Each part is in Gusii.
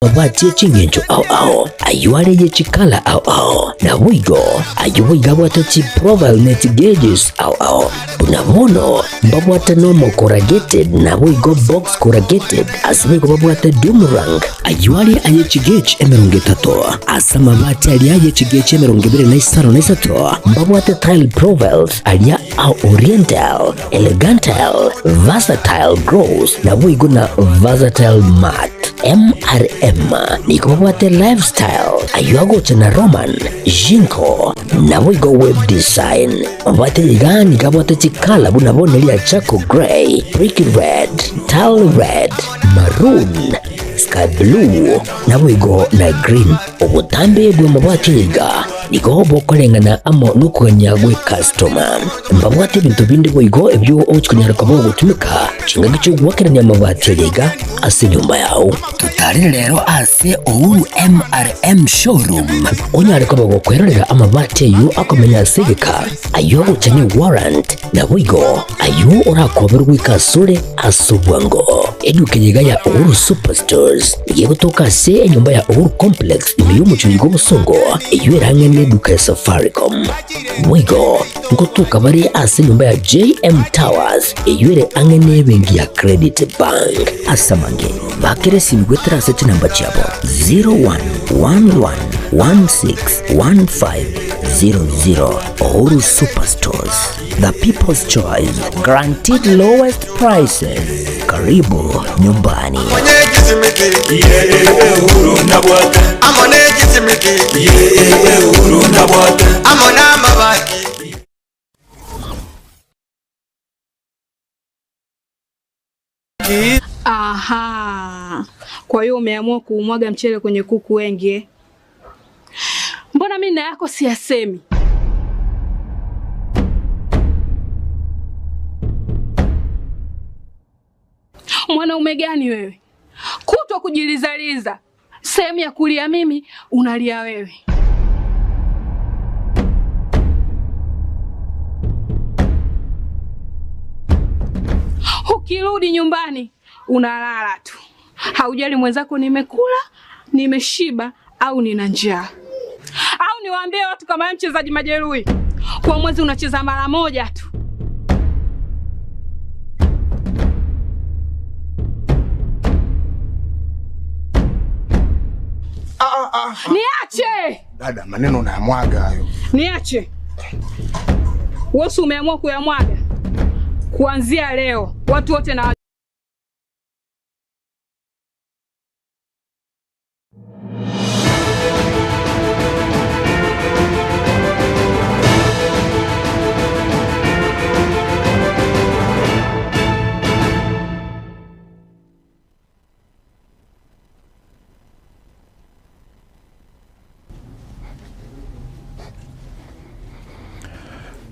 Babwatie chingencho ao ao, ayio are ye chikala ao ao, naboigo ayio boigo abwate chiprofile ne chigeges ao ao. Buna bono mbabwate normal corrugated naboigo box corrugated, ase boigo babwate doom rank, ayio are aye chigauge 30, ase amabati aria aye chigauge 23 mbabwate tile profiles aria a oriental, elegantile, versatile gloss, naboigo na versatile matte. MRM nigo babwate Lifestyle, ayio agocha na Roman, Jinko, naboigo Web Design. Babwate iga nigo abwate chikala buna bono ria Charcoal Grey, Brick Red, Tile Red, Maroon, Sky Blue, naboigo na Green. Obotambe bw'amabwate iga nigo bokoreng'ana amo nokogania gw'ekastoma. Mbabwate ebinto binde boigo ebio ogochia konyara koba ogotumeka chingaki chi'ogoakerania amabati aria iga ase enyomba yao. Totarere rero ase Uhuru MRM Showroom onyare koba gokwerorera amabati ayio akomenya ase egeka, ayio agocha ne warrant, naboigo ayio orakoberwe goika asore ase obwango. Eduka eye iga ya Uhuru Superstores nigo egotoka ase enyomba ya Uhuru Complex ime y'omochie oiga obosongo, eyio ere ang'e neduka ya Safaricom. Boigo ngotoka bare ase enyomba ya JM Towers eyio ere ang'e nebenki ya Credit Bank. Ase amange, bakera esimi goetera ase chinamba chiabo 0111161500. Uhuru Superstores, the people's choice, guaranteed lowest prices. Karibu nyumbani. Aha. Kwa hiyo umeamua kuumwaga mchele kwenye kuku wengi eh? Mbona mimi na yako siyasemi? Mwanaume gani wewe? Kutwa kujilizaliza, sehemu ya kulia mimi unalia wewe. Ukirudi nyumbani unalala tu, haujali mwenzako nimekula, nimeshiba au nina njaa. Au niwaambie watu kama wewe mchezaji majeruhi, kwa mwezi unacheza mara moja tu. Niache! Dada, maneno unayamwaga hayo. Niache. Wewe si umeamua kuyamwaga? Kuanzia leo watu wote na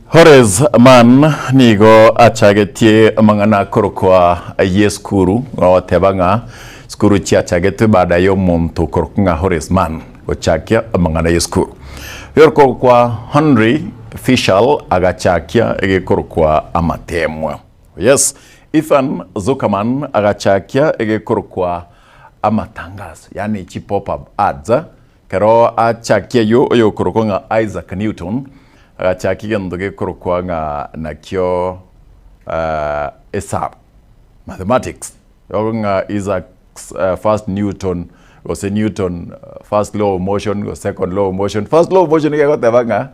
Horace Mann nigo achagetie amang'ana akorokwa ay'esukuru, ogoteba ng'a sukuru chiachagetwe baada y'omonto okorokwa ng'a Horace Mann gochakia amang'ana y'esukuru. Oyorokwa Henry Fischel agachakia egekorokwa amatemwa. Yes, Ethan Zuckerman agachakia egekorokwa amatangazo, yaani chi pop-up ads, Ekero achakia ayio, oyokorokwa ng'a Isaac Newton agachakia egento gekorokwa ng'a nakio esabu, mathematics. Igo ng'a Isaac's first Newton gose Newton first law of motion gose second law of motion. First law of motion nigo egoteba ng'a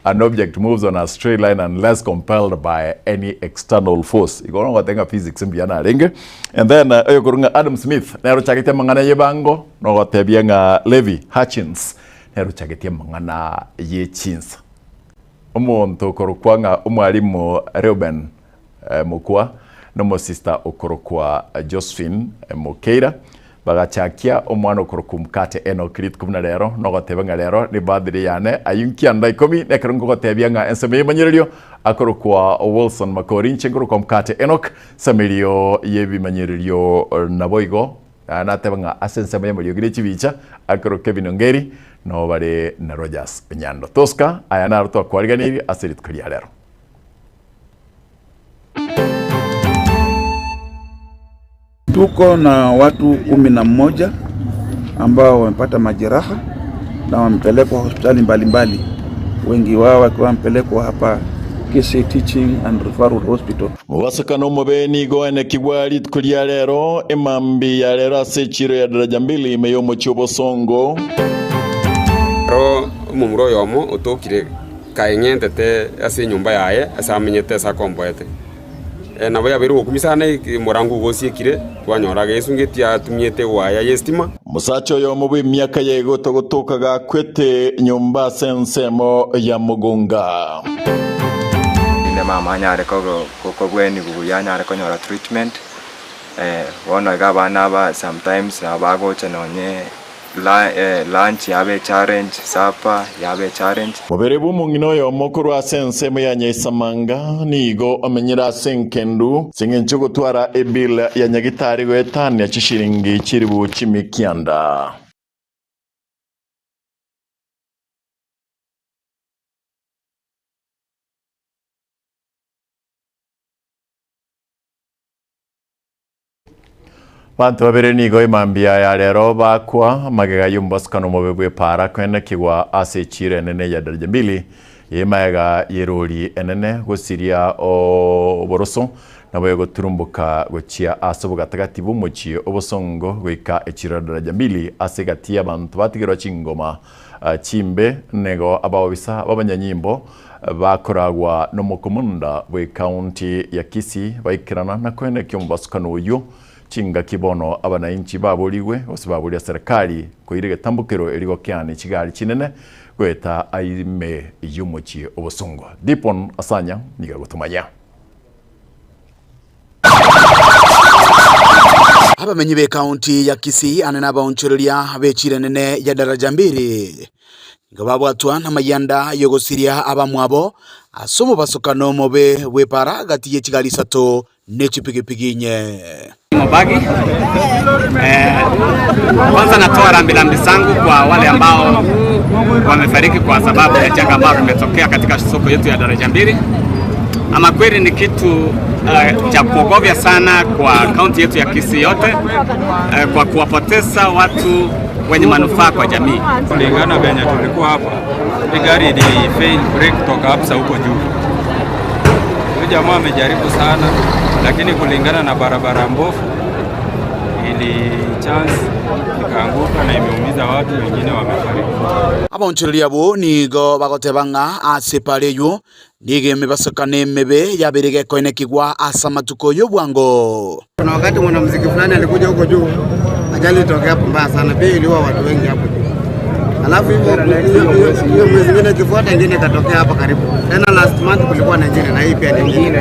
an object moves on a straight line unless compelled by any external force. Igo bono ogoteba ng'a physics mbuya narenge. And then oyokorokwa ng'a Adam Smith nere ochagete amang'ana y'ebango. Nogotebia ng'a Levi Hutchins nere ochagetie amang'ana ye chinsa. Omonto okorokwa ng'a omwalimu Reuben Mokua na omosista okorokwa Josephine Mokeira bagachakia omwana okorokwa Mkate Enock rituko buna rero. Nogotebia ng'a rero ne birthday yane ayio nkianda ikomi nekero nkogotebia ng'a ensemo y'emanyererio akorokwa Wilson Makori inche nkorokwa Mkate Enock ensemo y'ebimanyererio naboigo Naende nateba ng'a ase ensemo y'amariogi ne chibicha, akero Kevin Ongeri nabo bare na Rogers Onyando. Tosca, aya naro twakwariganirie ase rituko ria rero. Tuko na watu 11. ambao wamepata majeraha na wamepelekwa hospitali mbalimbali, wengi wao wakiwa wamepelekwa hapa Kisii Teaching and Referral Hospital. Mobasokano omobe nigo oenekigwa rituko ria rero, emambia ya rero ase echiiro ya Daraja Mbili ime y'omochie o Bosongo. Ero omomura oyomo otokire kaeng'entete ase enyomba yaye ase amenyete ase akomboete. Nabo yabeire ogokumia sana omorango ogo osiekire, twanyora agesungeti atumiete ewaya y'estima. Omosacha oyomo bw'emiaka ya igoto gotoka gakwete nyomba ase ensemo ya Mugunga. Erinde mama anyare kobwenigwa buya anyare konyora treatment, bono iga abana aba sometimes nabo bagocha nonye lunch yaba echallenge, supper yaba echallenge. Mobere bw'omong'ina oyomo korwa ase ensemo ya Nyaisamanga nigo omenyire ase enkendu ase engencho y'ogotwara ebill ya nyagitari goetania chishiringi chilifu chimikianda. Abanto babere nigo emambia ya rero bakwa magega y'omobasukano omobe bw'epaara koenekigwa ase echiiro enene ya Daraja Mbili ye magega y'erori enene gosiria oboroso nabo egoturumboka gochia ase obogatagati bw'omochie obosongo goika echiiro ya Daraja Mbili ase egati y'abanto batigerwa chingoma chimbe nigo abaobisa b'abanyanyimbo bakoragwa nomokomunda bw'ecounty ya Kisii baikerana na koenekia omobasukano oyio chingaki bono abanainchi baborigwe gose baboria serikali koira egetambokero erio gokeana chigari chinene goeta ime y'omochie obosongo. Dipon Asanya nigo agotomanya. Abamenyi b'Ekaunti ya Kisii ane nabaonchoreria b'echira enene ya Daraja Mbili nigo babwatwa namayianda y'ogosiria abamwabo ase omobasokano omobe bw'epaara gati ye chigari isato ne chipigipigi inye. Mobagi. Eh, kwanza natoa rambirambi zangu kwa wale ambao wamefariki kwa sababu ya janga ambalo limetokea katika soko yetu ya Daraja Mbili. Ama kweli ni kitu cha kuogofya sana kwa kaunti yetu ya Kisii yote kwa kuwapoteza watu wenye manufaa kwa jamii. Kulingana venye tulikuwa hapa, hii gari ili fail brake kutoka hapa huko juu. Huyu jamaa amejaribu sana, lakini kulingana na barabara mbovu ili chance ikaanguka na imeumiza watu wengine wamefariki. Abaonchoreria abwo nigo bagoteba ng'a ase epara eywo nigo emebasokano emebe yabeire gekoenekigwa ase amatuko y'obwango. Kuna wakati mwanamuziki fulani alikuja huko juu, ajali ilitokea hapo mbaya sana, pia iliua watu wengi hapo juu. Alafu hivyo hiyo mwezi mwingine ikifuata ingine ikatokea hapa karibu. Tena last month kulikuwa na ingine na hii pia ni ingine.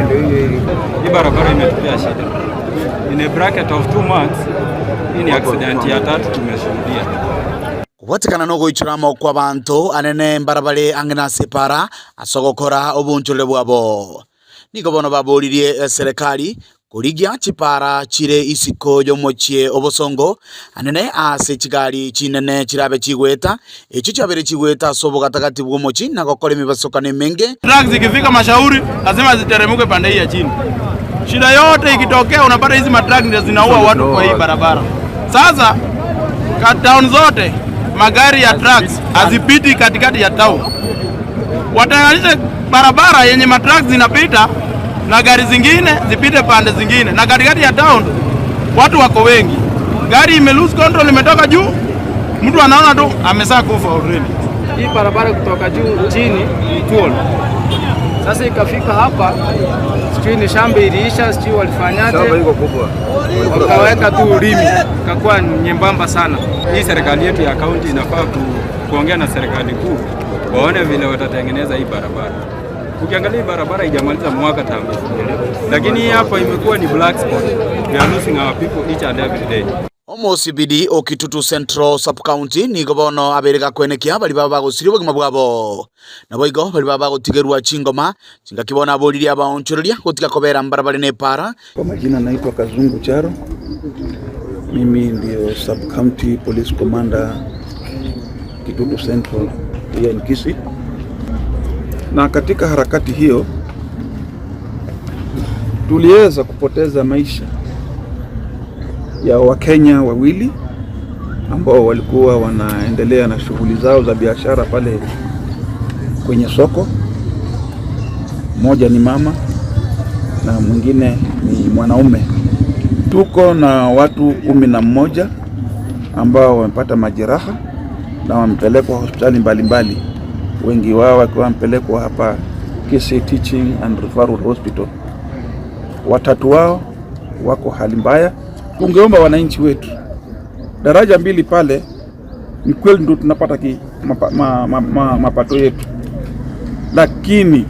Hii barabara imetupea shida. In a bracket of 2 months, hii ni accident ya tatu tumeshuhudia. Kobwatekana nogoichoramo kw'abanto anene mbarabare ang'e na ase epara ase ogokora obonchorere bwabo. Nigo bono baboririe eserekari korigia chipara chire isiko y'omochie obosongo anene ase chigari chinene chirabe chigweta echio chiabere chigweta ase obogatagati bw'omochi na gokora emebasokano emenge. Trucks zikifika Mashauri lazima ziteremuke pande hii ya chini. Shida yote ikitokea, unapata hizi matruck ndio zinaua watu kwa hii barabara. Sasa ka town zote magari ya trucks hazipiti katikati ya town. Watenganishe barabara yenye matrucks zinapita na gari zingine zipite pande zingine, na katikati ya town watu wako wengi, gari ime lose control, imetoka juu, mtu anaona tu amesha kufa already. Hii barabara kutoka juu chini ni toll. Sasa ikafika hapa, sijui ni shamba iliisha, sijui walifanyaje, wakaweka tu ulimi, ikakuwa nyembamba sana. Hii serikali yetu ya kaunti inafaa kuongea na serikali kuu waone vile watatengeneza hii barabara. Ukiangalia hii barabara haijamaliza mwaka tangu ifunguliwe, lakini hii hapa imekuwa ni black spot. We are losing our people each and every day. Omosibidi o Kitutu Central Sub-County nigo bono abere gakwenekia bari baba bagosiria obogima bwabo nabo igo bari baba bagotigerwa chingoma chingaki bono aboririe abaonchoreria gotiga kobera mbarabare na epara. Kwa majina naitwa Kazungu Charo, mimi ndio Sub County Police Commander Kitutu Central here in Kisii. Na katika harakati hiyo tuliweza kupoteza maisha ya Wakenya wawili ambao walikuwa wanaendelea na shughuli zao za biashara pale kwenye soko. Mmoja ni mama na mwingine ni mwanaume. Tuko na watu 11 ambao wamepata majeraha na wamepelekwa hospitali mbalimbali, wengi wao wakiwa wamepelekwa hapa Kisii Teaching and Referral Hospital. Watatu wao wako hali mbaya. Tungeomba wananchi wetu, daraja mbili pale ni kweli ndio tunapata ki, mapa, ma, ma, ma, mapato yetu, lakini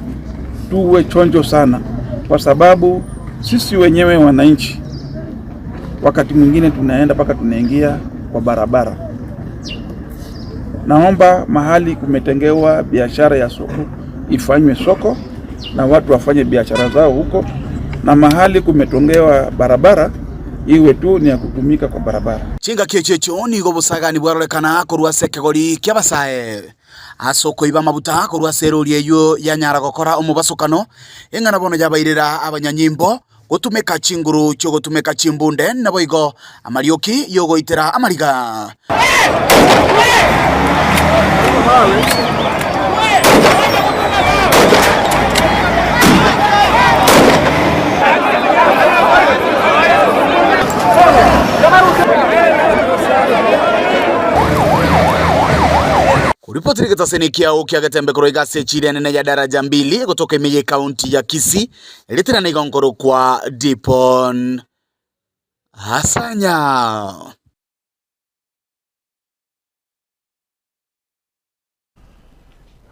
tuwe chonjo sana, kwa sababu sisi wenyewe wananchi wakati mwingine tunaenda mpaka tunaingia kwa barabara. Naomba mahali kumetengewa biashara ya soko ifanywe soko na watu wafanye biashara zao huko, na mahali kumetongewa barabara iwe tu ni ya kutumika kwa barabara. Chingaki echio echio nigo obosagani bwarorekana korwa ase ekegori ki'abasae ase okoiba amabuta korwa ase erori eyio yanyara gokora omobasokano, eng'ana bono yabairera abanyanyimbo gotumeka chinguru chi'ogotumeka chimbunde naboigo amarioki y'ogoitera amariga. Koripoti getaseni kiao kia getembe korwa iga ase echira enene ya daraja mbili egotoka ime ye county ya Kisii eritera nigo nkorokwa Dipon Asanya.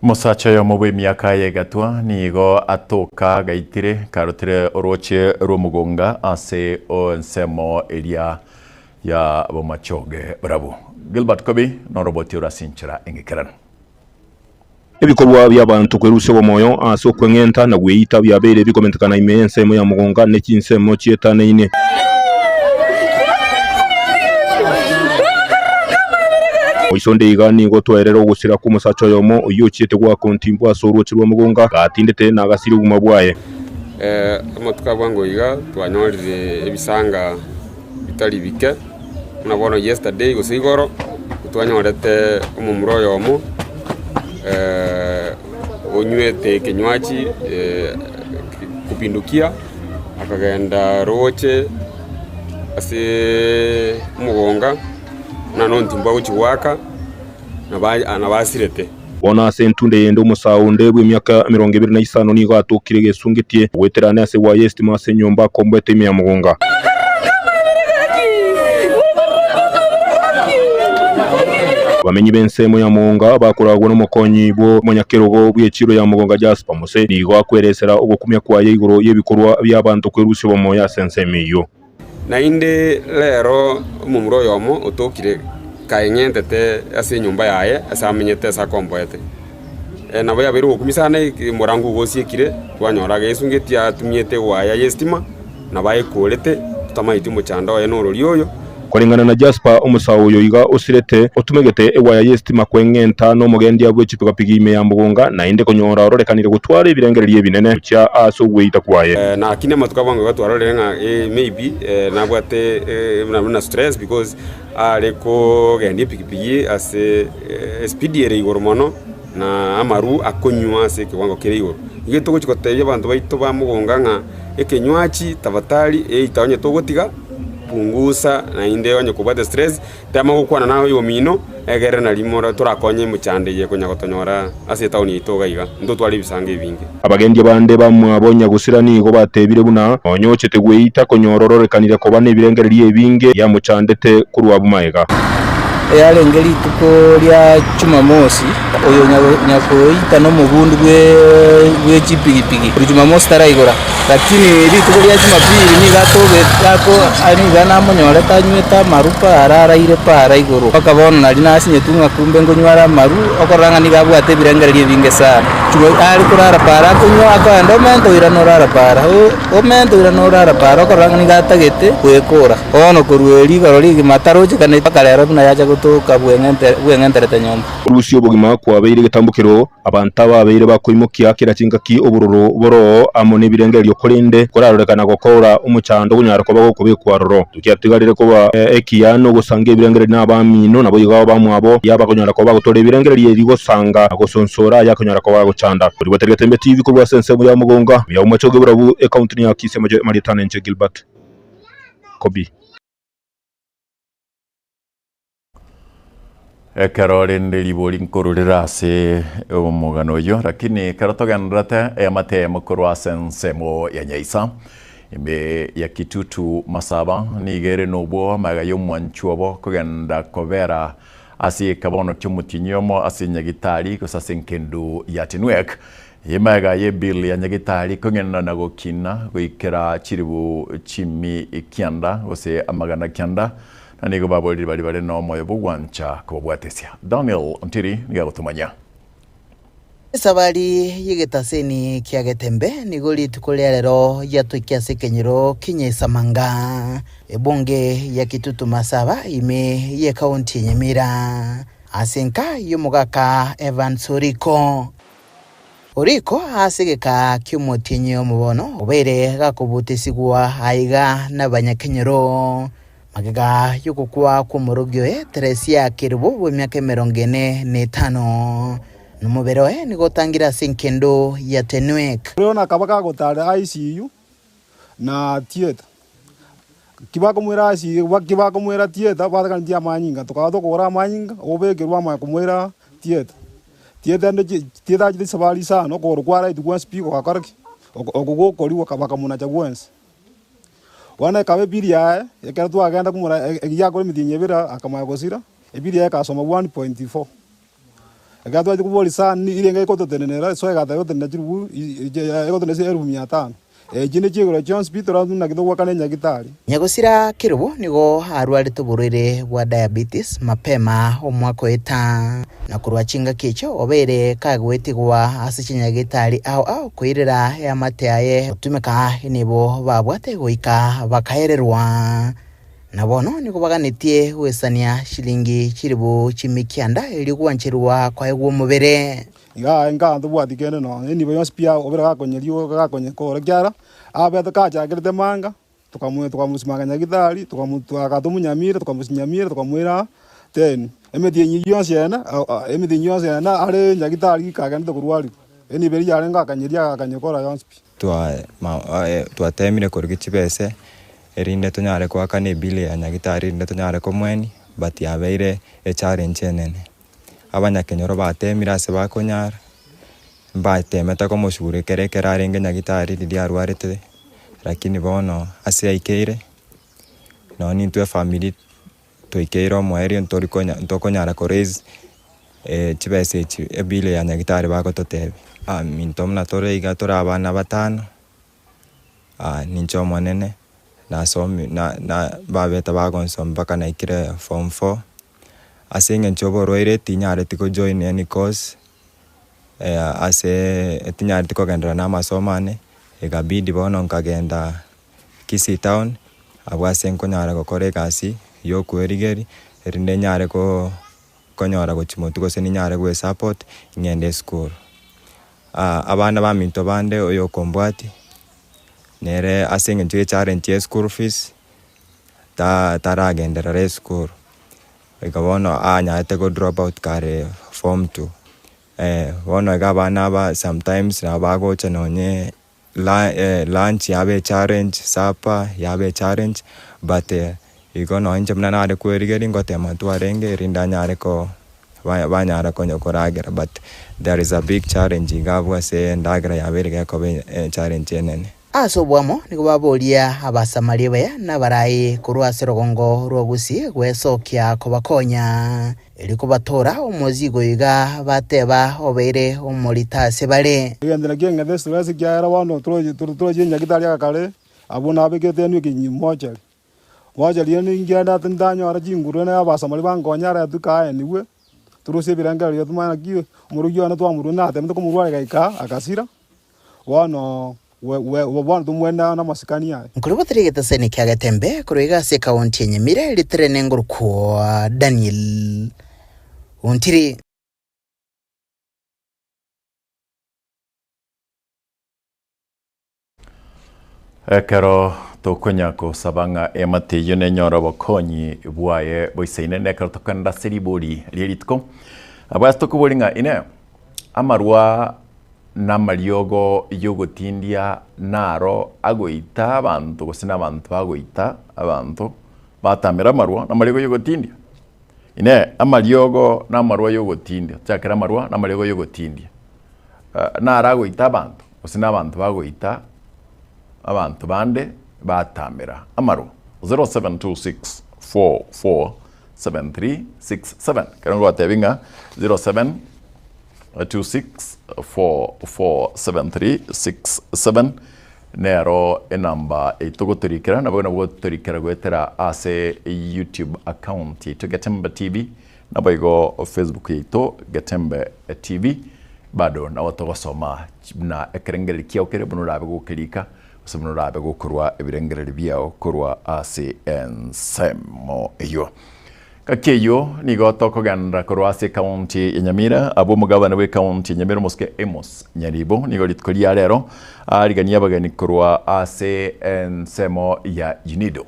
Omosacha oyomo bw'emiaka y'egatwa nigo atoka gaitire karotire oroche rw'omogonga ase ensemo eria ya Bomachoge Barabwo. Gilbert Kobi noroboti ore ase enchera engekeranu. Ebikorwa bi'abanto kwerusia obomoyo ase okweng'enta na gweita biabeire bikomentekana ime y'ensemo ya Mogonga ne chinsemo chietanaine. Moisonde iga nigo twaerera ogosira kw'omosacha oyomo oyio ochiete goaka ontimbu ase orooche rwa Mogonga, gatindete na agasira obogima bwaye. Amatuko a bwango iga twanyorire ebisanga bitari bike, buna bono yesterday gose igoro, ntwanyorete omomura oyomo onywete ekenywachi kupindukia, akagenda roche ase omogonga, buna nontimbu agochia goaka, nabo asirete. Bono ase entunde eyende omosae onde bw'emiaka 25 nigo atokire gesungetie goeterana ase ewaya y'esitima ase enyomba akomboete ime ya Mogonga. Abamenyi b'ensemo ya Mogonga bakoragwa nomokonyi bw'omonyakerogo bw'echiro ya Mogonga Jasper Mose nigo akweresera ogokumia kwaye igoro y'ebikorwa bi'abanto kwerusia obomoyo ase ensemo eyio. Naende rero omomura oyomo otokire kaeng'entete ase enyomba yaye ase amenyete ase akomboete. Nabo yabeire ogokumia sana omorango ogo osiekire, twanyora agesungetie atumiete ewaya y'estima, nabo ayekorete, totamanyeti omochando oye norori oyo. Koreng'ana na Jasper, omosae oyo iga osirete otumegete ewaya y'estima kweng'enta nomogendia bwe chipigapigi ime ya Mugunga, naende konyora ororekanire gotwara ebirengererio ebinene gochia ase ogweita kwaye. Lakini amatuko abwango iga twarorire ng'a maybe nabwate buna stress because are kogendia epikipiki ase espeed ere igoro mono na amaru akonywa ase ekewango kere igoro. Iga togochi gotebia abanto baito ba Mugunga ng'a ekenywachi tafadhali eita onye togotiga Pungusa naende onye kobwate stress, tema gokwana na oyomino, egere nari more torakonye emechando eye ekonya gotonyora ase etown yaito iga iga, ntotware ebisango ebinge. Abagendia bande bamwabo nyagusira nigo batebire buna nonya ochete gweita konyora ororekanire koba nebirengererio ebinge biamochandete korwa abwo magega. Yarenge rituko ria Jumamosi, oyo nyakoita nomobundi bwe chipigipigi, Jumamosi taraigora. Lakini rituko ria Jumapili nigo atobete ako nigo namonyorete anywete amaru paara araire paara igoro. Mpaka bono nari nasinyetwe ng'a kumbe nkonyware amaru, okorora ng'a nigo abwate ebirengererio ebinge sana. Are korara paara akonywa akoenda omenta oirana orara paara, omenta oirana orara paara okorora ng'a nigo atagete goekora. Bono korwa erio igoro rigima tarochekaneti mpaka rero buna yacha. gotoka bweng'enterete nyomba. Orusia obogima kwabeire egetambokero, abanto ababeire bakoimokia kera chingaki obororo boroo amo nebirengererio korende korarorekana gokora omochando konyara koba gokobekwa aroro. Tokiatigarire koba ekiya nogosanga ebirengererio nabamino, naboigo abamwabo yabakonyara koba bagotoora ebirengererio erio gosanga na gosonsora ayakonyara koba agochanda. Korigwete Getembe TV korwa ase ensemo ya Mogonga, ya Omochoge Borabu, Ekaunti ya Kisii Marieta Nenche Gilbert Kobi. Ekero rende ribori nkorurera ase omogano oyio, lakini ekero togendererete eamate eyemo korwa ase ensemo ya Nyaisa, ime ya Kitutu Masaba, nigo ere nobwo amaiga y'omwanchwa obo kogenda kobera ase ekebono ki'omotienyi omo ase Nyagitari gose ase engendu ya Tenwek. Emaiga y'ebill ya Nyagitari kogenda na gokina goikera chiribu chimi kianda gose amagana kianda, Na nigo baborire baria bare nomoyo bw'ogwancha kobabwatesia. Daniel Ontiri nigo agotomanyia. Esabari y'egetaseni kia Getembe nigo rituko ria rero yatoikia ase ekenyoro ki'Nyaisamanga, ebunge ya Kitutu Masaba ime y'ekaunti ya Nyamira, ase enka y'omogaka Evans Oriko. Oriko ase egeka ki'omotienyi omobono obeire gakobutesigwa aiga nabanyakenyoro. Magega y'ogokwa kw'omorogi oye Teresia Kerubo bw'emiaka emerongo ene na etano, na omobere oye nigo otangire ase enkendo ya Tenwek. Oyo nakaba kagotara ICU na theatre. Kibakomoira ICU, kibakomoira theatre baganeti amanyinga, tokaba tokogora amanyinga, obekerwa amanya komoira theatre. Theatre ende chi theatre achete chisabari isano, okogoro kwa right gwensi pi gogakora ki? Oko gokorigwa bakamonacha gwensi. Bono ekaba ebiri yaye, ekero twagenda komora eria yakora emetienyi ebere akamanya gosira, ebiri yaye egasoma 1.4. Ekero twachia koboria sana irenge egototenenera so egateba egotenena chiribu egotenena elfu mia tano. Echi ne chigoro chionsi pi torabuna naki togoakana enyagitari. Nyagosira Kerubo nigo arwarete oborwaire bwa diabetes mapema omwaka oeta, na korwa chingaki echio obeire kagoetigwa ase chinyagitari ao ao koirera eamate yaye gotumeka nibo babwate goika bakaererwa. Na bono nigo baganetie goesania shilingi chilifu chimikianda erio gwancherwa koegwa omobere. Iga aye nkaa ntobwati kende nonya enibo yonsi pi obere gakonyeria gakonyekora ekiagera abete kachakerete manga tokamwe tokamosimanga nyagitari tokamotwara akatomunyamira tokamosinyamira tokamoira ten. Emetienyi yonsi ene emetienyi yonsi ene are nyagitari kagendete korwariwa, enibo eria yarenge akanyeria akanyekora yonsi pi. Twatemire korugia chibese erinde tonyare goakana ebill ya nyagitari erinde tonyare komoenia but yabeire echallenge enene. Abanyakenyoro batemire ase bakonyara, mbatemete komosugura ekero ekero arenge nyagitari riria arwarete, lakini bono ase aikeire, nonye nintwe efamiri twaikeire omoerio ntori konya ntokonyara ko raise chibesa echi ebill ya nyagitari bagototebia. Minto buna tore iga tore abana batano, ninche omonene, nasomi na na babete bagonsomia mpaka naikire form four. Ase eng'encho y'oborwaire tinyareti ko join any course, ase tinyareti kogenderera na amasomo ane, ekabidi bono nkagenda Kisii town, abwo ase nkonyara gokora egasi ya okwerigeria, erinde nyare ko konyora gochia motwe gose ninyare gwe support ng'ende esukuru. Abana baminto bande oyo okombwatia, nere ase eng'encho ye challenge ya eschool fees, ta taragenderera esukuru, goika bono anyarete go drop out kare form two. Bono iga abana aba sometimes nabo bagocha nonye lunch yabe echallenge, supper yabe echallenge, but igo nonye inche buna nare kwerigeria ngotema ntwarenge erinde anyare ko banyara konya koragera but there is a big challenge iga abwo ase endagera yabeire gekoba echallenge enene. Ase oboamo nigo baboria Abasamaria baya na abarai korwa ase rogongo rwa Gusii gwesokia kobakonya, erio kobatoora omozigo iga bateba obeire omorito ase bare. Egento nakio eng'ete estress ekiagera bono toroche nyagitari aka kare, abwo nabekete enwe ekenyinyi mochari. Mochari ere ninkiagera ntanyora chinguru na abasamari bankonye aretwe kaenigwe, torusie ebirengererio tomanye naki omorokia one twamorwa natemete komorwaria gaika agasira. Bono. Bono tomwene namasikani aye. Nkorobotera egetasani kia Getembe korwa iga ase ekaunti ya Nyamira ritere nengorokwa Daniel Ontiri. Ekero tokonya kosaba ng'a eamate eyio nenyore obokonyi bwaye boisaine, nekero tokogenda ase ribori rie rituko, abwo ase tokobori ng'a inee, amarwa namariogo yogotindia naro agoita abanto gose nabanto bagoita abanto batamera amarwa namariogo yogotindia? Inee, amariogo namarwa yogotindia, tochakere amarwa namariogo yogotindia, naro agoita abanto gose nabanto bagoita abanto bande batamera amarwa? 0726447367 ekero ngobatebia ng'a 0726447367 nero enamba yaito gotorikera nabo nabo gotorikera goetera ase YouTube account yaito Getembe TV naboigo Facebook yaito Getembe TV bado nabo togosoma buna ekerengererio kiao kere buna orabe gokerika gose buna orabe gokorwa ebirengererio biao korwa ase ensemo eyio. Gaki eyio nigo tokogenderera korwa ase ekaunti ya Nyamira, abwo omogabana bw'ekaunti ya Nyamira omosike Amos Nyaribo nigo rituko ria rero ariganie abageni korwa ase ensemo ya UNIDO.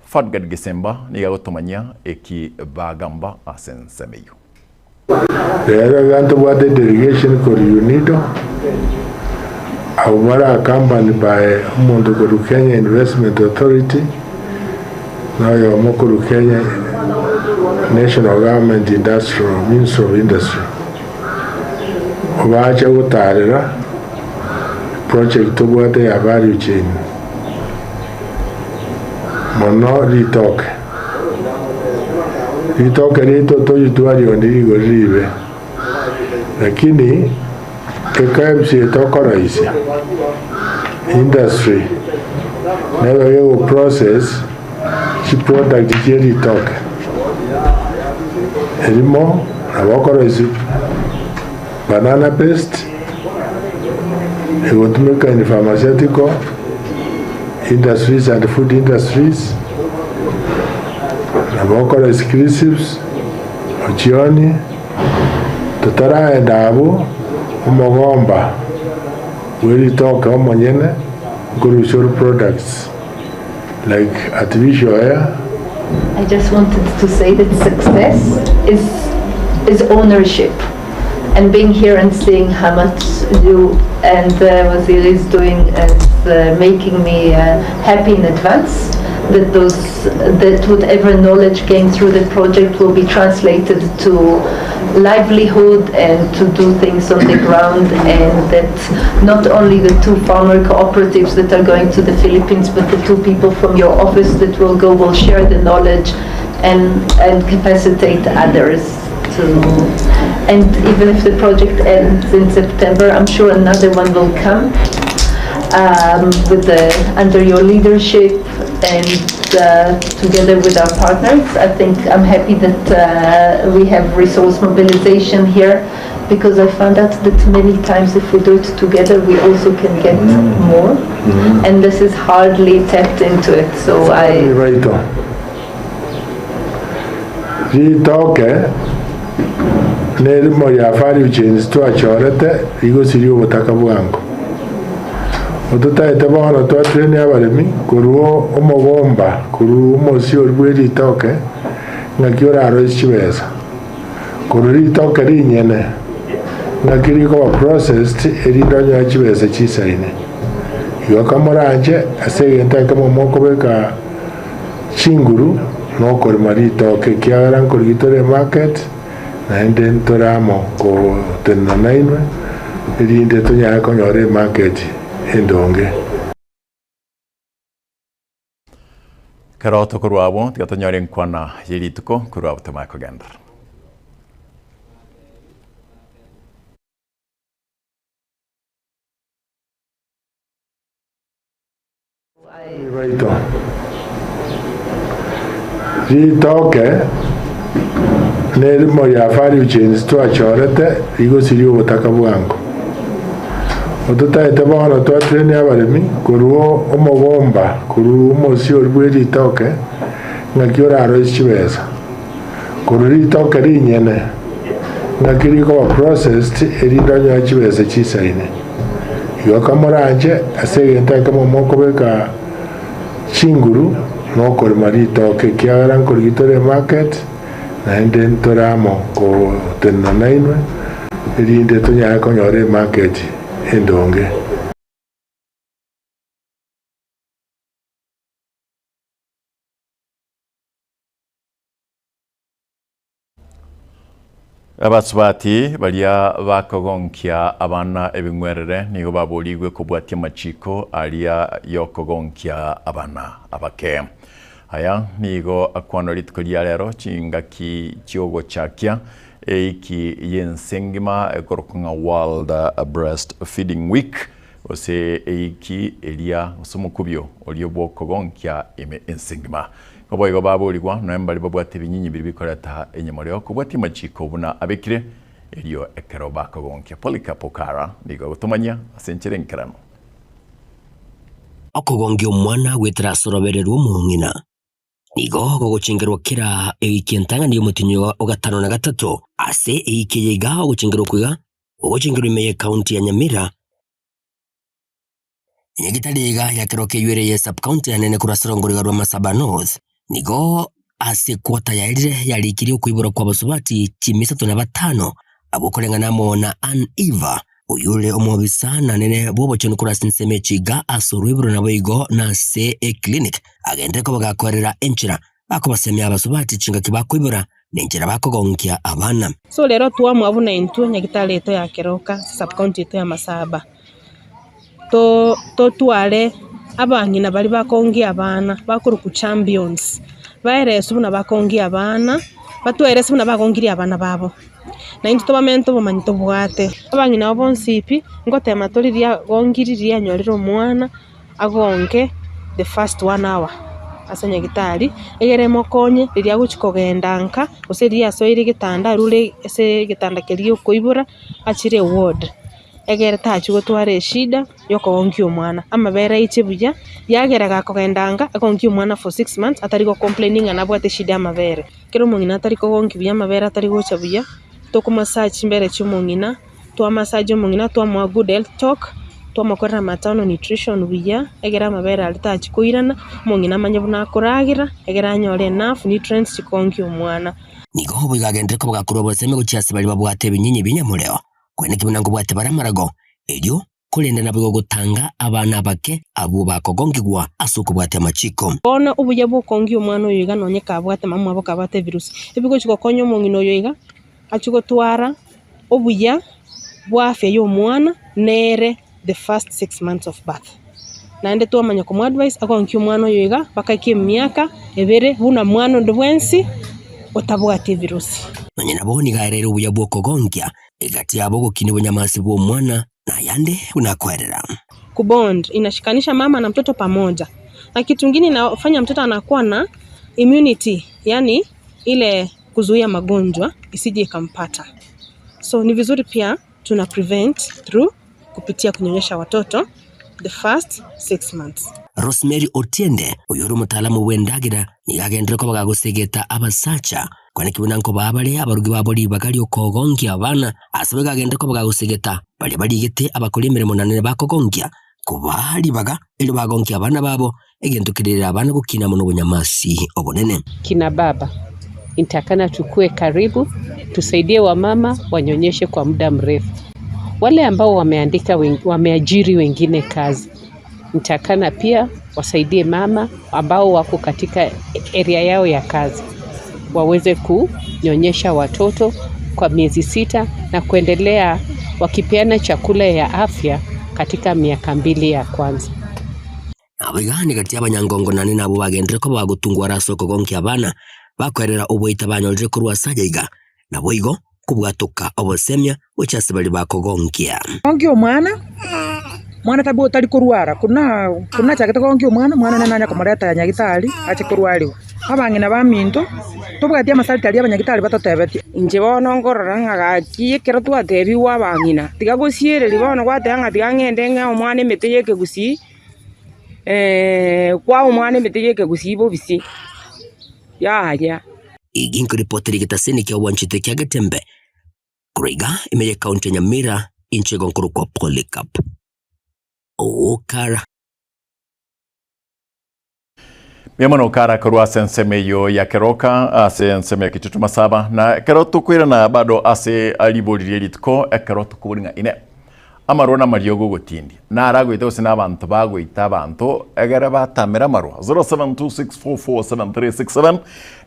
Fadgard Gesemba nigo agotomanyia eki bagamba ase ensemo eyio. Rero iga ntobwate delegation korwa UNIDO, abwo bare accompanied by omonto korwa Kenya Investment Authority, na oyomo korwa Kenya National Government Industrial, Ministry of Industry. Obache gotarera project tobwate ya value chain mono ritoke. Ritoke riaito toritwarioni rigori ribe, lakini eKEBS etokoroisia industry nebe gego process chiproduct chie ritoke. Erimo nabo okoroisia banana paste egotumeka in pharmaceutical industries and food industries, nabo okoroisia crisps, ochioni, totaraenda abwo omogomba bwe ritoke omonyene nkorusia ore products like artificial hair. I just wanted to say that success is is ownership and being here and seeing how much you and uh, Waziri is doing is uh, making me uh, happy in advance that those that whatever knowledge gained through the project will be translated to livelihood and to do things on the ground and that not only the two farmer cooperatives that are going to the Philippines but the two people from your office that will go will share the knowledge and and capacitate others to and even if the project ends in September I'm sure another one will come um, with the under your leadership and uh, together with our partners. I think I'm happy that uh, we have resource mobilization here because I found out that many times if we do it together we also can get mm. more mm. and this is hardly tapped into it so I Right. Ritoke nerimo ria value chains twachorete rigosiria obotaka bwango. Ototaete bono twatrain abaremi korwa omogomba korwa omosie oria bwe ritoke ng'aki orarosie chibesa. Korwa ritoke rinyene ng'aki rikoba processed erinde onyore chibesa chisaine. Igo kamoranche ase egento ekemo mokobeka chinguru nokorema ritoke ekiagera nkorigia tore emarket naende ntore amo gotenena nainwe erinde tonyare konyora emarket endonge. Ekero tokorwa abwo, tiga tonyore enkwana ye rituko korwa abwo tomanye kogenderera. Baito. Ritoke nerimo ria value chains twachorete rigosiria obotaka bwango. Ototagete bono twatrain abaremi korwa omogomba korwa omosie oria bwe ritoke ng'aki oraroisie chibesa. Korwa ritoke rinyene ng'aki rikoba processed erinde onyore chibesa chisaine. Igo kamoranche ase egento ekemo mokobeka chinguru nokorema ritoke ekiagera nkorigia tore emarket naende ntore amo gotenena nainwe erinde tonyare konyora emarket endonge. Abasubati baria bakogonkia abana ebing'werere nigo baborigwe kobwatia amachiko aria y'okogonkia abana abake. Aya nigo akwanwa rituko ria rero chingaki chiogochakia eiki y'ense engima ekorokwa ng'a World Breast Feeding Week gose eiki eria gose omokubio oria bw'okogonkia ime ense engima. Naboigo baborigwa, nonya mbaria babwate ebinyinyi biria bikoreta enyamoreo, kobwatia amachiko buna abekire, erio ekero bakogonkia. Polycarp Okara nigo agotomanyia ase enchera enkeranu. Okogonkia omwana goetera ase orobere rw'omong'ina nigo gogochengerwa kera ewiki entang'ani y'omotienyi o gatano na gatato. Ase ewiki eye iga ogochengerwa okwo iga gogochengerwa ime y'ecounty ya Nyamira. Nyagetari iga ya keroka eywo ere ye sub-county anene korwa ase rongo riga rwa Masaba North, nigo ase equota yaerire yarikirie okoiborwa kwa abasubati chimisato na batano, abwo koreng'ana amo na Ann Eva, oyio ore omobisa nanene bw'obochenu korwa ase ensemo echiga ase oroiboro naboigo na ase eclinic, agenderere koba gakoerera enchera bakobasemia abasubati chingaki bakoibora na enchera bakogonkia abana. So rero twamua buna intwe nyagetari yaito ya Keroka ase sub-county yaito ya Masaba. Totware abang'ina baria bakongia abana bakorokwa champions, baereswe buna bakongia abana, batwerese buna bagongirie abana babo. Na intwe tobamente obomanyi tobwate. Abang'ina abwo bonsi pi, ngotema tore riria agongirie riria anyorire omwana, agonke the first one hour ase nyagetari, egere emokonye riria agochi kogenda nka, gose riria asoire egetanda arure ase egetanda keria gia okoibora, achire eward. Egere tachia gotwara eshida yokogonkia omwana, amabere aiche buya, yagera gakogenda anga, agonkie omwana for 6 months atari go complain ng'a nabwate eshida ya amabere. Ekero omong'ina atari kogonkia buya amabere atari gocha buya, toko massage chimbere chia omong'ina, twa massage omong'ina twamoa good health talk, twamokorera maternal nutrition buya, egere amabere aria tachia koirana, omong'ina amanye buna akoragera, egere anyore enough nutrients chikongia omwana. Nigo boigo agenderere koba gakorua obosemi gochia ase baria babwate ebinyinyi bi'enyamoreo. Kweneki buna nkobwate bare amarago, erio korende naboigo gotanga abana abake abwo bakogongigwa ase okobwatia amachiko. Bono obuya bw'okongia omwana oyo iga nonye kabwate mama mwabo kabwate ebirusi, ebigochi gokonya omong'ina oyo iga achie gotwara obuya bwa afya ya omwana nere the first 6 months of birth. Naende twamanya komo advise agonkie omwana oyo iga mpaka eke emiaka ebere buna mwana onde bwensi otabwati ebirusi. Nonya nabo nigo aereire obuya bw'okogonkia egati yabo ogokinia obonyamasi bw'omwana na ayande buna akoerera. Kubond inashikanisha mama na mtoto pamoja na kitu ingine inafanya mtoto anakuwa na immunity yani ile kuzuia magonjwa isije ikampata so ni vizuri pia tuna prevent through kupitia kunyonyesha watoto the first 6 months. Rosemary Otiende, oyore omotaalamu bw'endagera, nigo agenderere koba gagosegeta abasacha, kwaneki buna nkobaa bare abarugi babo ribaga ri'okogonkia abana, ase boigo agenderere koba gagosegeta baria barigete abakori emeremo naende bakogonkia, kobaa ribaga erio bagonkie abana babo, egento kerere abana gokina amo nobonyamasi obonene. Kina baba intakana tukue karibu tusaidie wamama wanyonyeshe kwa muda mrefu. Wale ambao wameandika wameajiri wengine kazi nitakana pia wasaidie mama ambao wako katika area yao ya kazi waweze kunyonyesha watoto kwa miezi 6 na kuendelea wakipeana chakula ya afya katika miaka 2 ya kwanza. Nabo iga negati y'abanyangongo naende nabwo bagenderere koba bagotungwara ase okogonkia abana, bakoerera oboita banyorire korwa ase aya iga, naboigo kobwatoka obosemia gochia ase baria bakogonkia. Gonkia omwana, mwana tabwo otari korwara, korwa na korwa nachagete kogonkia omwana, omwana nere nanya komoreta nyagitari ache korwariwa. Abang'ina baminto, tobwati amasariti aria abanyagitari batotebetie. Inche bono nkorora ng'a gaki ekero twatebigwe abang'ina, tiga gosiereria bono gwateba ng'a tiga ng'ende ng'e omwana emete y'ekegusii, kwaa omwana emete y'ekegusii bobisi, yaya. Igi nkoripotera egetaseni kia Wanchete kia Getembe korwa iga ime ye county ya Nyamira inche igo nkorokwa Polycarp Okara. Mbuya mono Okara korwa ase ensemo eyio ya Keroka ase ensemo ya Kitutu Masaba na ekero tokoirana bado ase ribori rie rituko ekero tokobori ng'a ine amarwa na amariogo ogotindia naragoite gose na abanto bagoita abanto egere batamere amarwa 0726447367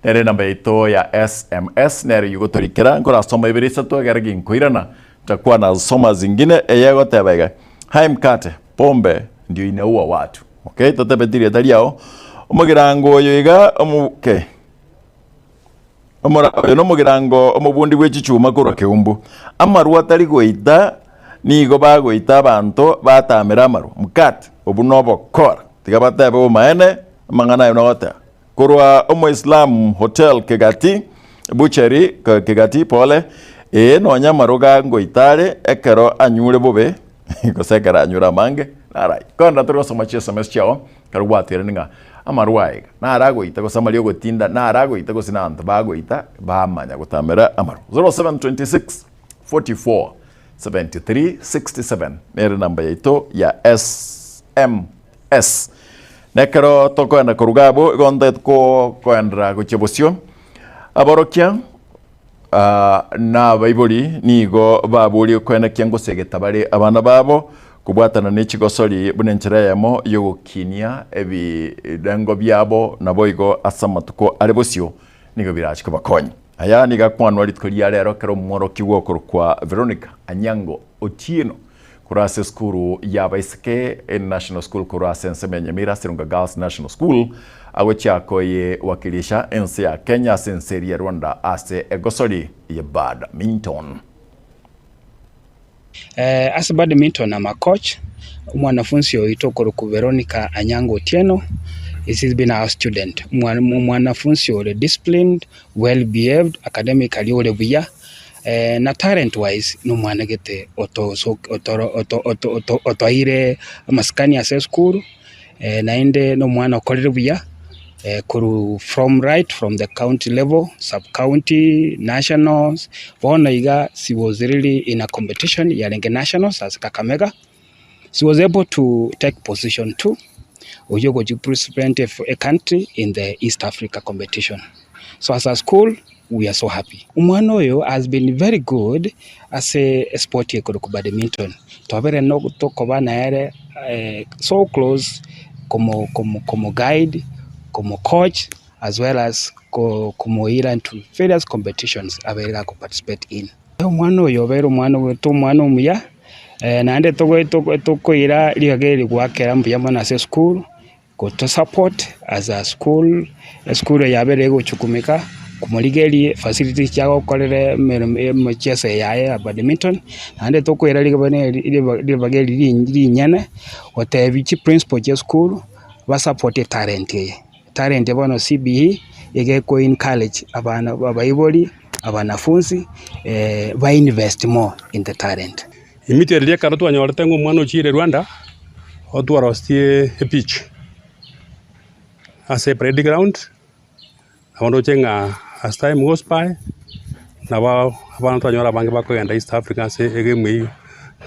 nere enamba yaito ya sms nere eyio gotorikera nkorasoma ibere isato egere ginkoirana ntakwana soma zingine eye egoteba iga hi mkate pombe ndio inaua watu Okay, totebeti rieta riao. Omogirango oyo iga omo okay. Omora oyo nomogirango omobundi bwe chichuma korwa keumbu. Amarwa atari goita nigo bagoita abanto batamera amarwa. Mkate obu nobokora. Tiga batebe obomaene amang'ana ayo nogoteba. Korwa Omoislamu Hotel Kegati Butchery Kegati pole ee nonya amaroga ngoita are ekero anyure bobe gose ekero anyure amange narai. Kogenda tore gosoma chi sms chiao ekero gwatwerani ng'a amarwa aya iga naro agoita gose amari ogotinda naro agoita gose na abanto bagoita bamanya gotamera amarwa. 0726 44 73 67 nere enamba yaito ya sms. Nekero tokoenda koruga abwo igo ntagete koendera gochia bosio, aborokia na abaibori nigo baborie koenekia ngosegeta bare abana babo kobwatana ne chigosori buna enchera eyemo y'ogokinia ebirengo biabo naboigo ase amatuko are bosio nigo birache kobakonya. Aya nigo akwanwa rituko ria rero ekero omworokigwa okorokwa Veronica Anyango Otieno Korwa ase esukuru y'abaiseke National School korwa ase ensemo ya Nyamira Sironga Girls National School agochia koyewakilisha ense ya Kenya ase ense eria ya Rwanda ase egosori ya Badminton. Ase badminton ama coach, omwanafunsi oito okorokwa Veronica Anyango Otieno is he's been our student. Omwanafunsi ore disciplined, well behaved, academically ore buya. Na talent wise nomwana gete otoeire amasikani ase esukuru, naende nomwana okorire buya korwa from right from the county level, sub county, nationals, bono iga she was really in a competition yarenge nationals ase Kakamega, she was able to take position two, oyio ogochi represent a country in the East Africa competition. So as a school we are so happy. Omwana oyo has been very good ase esport ekorokwa badminton. Twabere tokoba nere so close komo komo guide, komo coach as well as komoira into various competitions abeire gako participate in. Omwana oyo obeire omwana ogoeta omwana omuya, naende tokoira ribaga eri goakera mbuya mono ase esukuru. Goto support as a school, esukuru eye yabere egochukumeka komorigereria facilities chia gokorera emeremo emicheso yaye ya badminton, naende tokoira ribaga eri rinyene gotebia chiprincipal chia esukuru basapote etalent eye. Etalent eye bono CBE iga eko encourage abana abaibori, abanafunsi ba invest more in the talent. Immediately ekero twanyorete ng'a omwana ochiire Rwanda, otwarosetie epitch ase eparade ground, nabo ndoche ng'a as time goes by, nabo abana twanyora abange bakogenda East Africa ase egame eyio.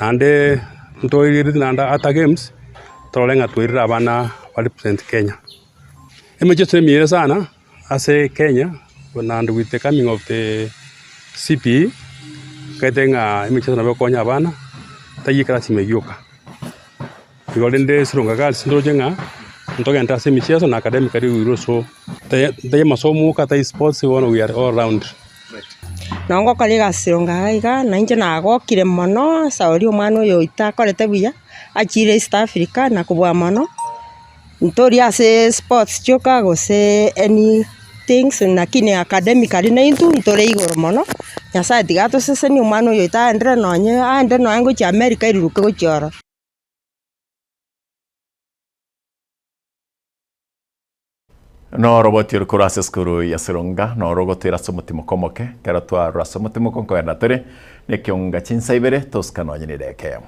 Naende ntoirereti naende ata games, torore ng'a twairire abana ba represent Kenya. Emechieso emiya sana ase Kenya and with the coming of the CPE, nkaete ng'a emicheso nabo ekonya abana, taiyo ekerasi ime gioka. Igo rende Sironga Girls ndoche ng'a ntogente ase emicheso na academically we will also taiyo amasomo oka taiyo sports bono we are all round. Nabo ngokora egasi Sironga iga iga, na inche nagokire mono ase oria omwana oyo oito akorete buya, achire East Africa na kobua mono. Ntori ase sports chioka gose any things lakini academically naintwe ntore igoro mono, Nyasaye tiga atosesenie omwana oyo oito aendere nonye aende nonye gochia America airuruke gochia ororo. Noroboti ore korwa ase esukuru ya Sironga noro ogotoira ase omotimoko omoke, ekero twarora ase omotimoko nkogenda tore nekeonga chinsa ibere tosika nonye nedeka eyemo.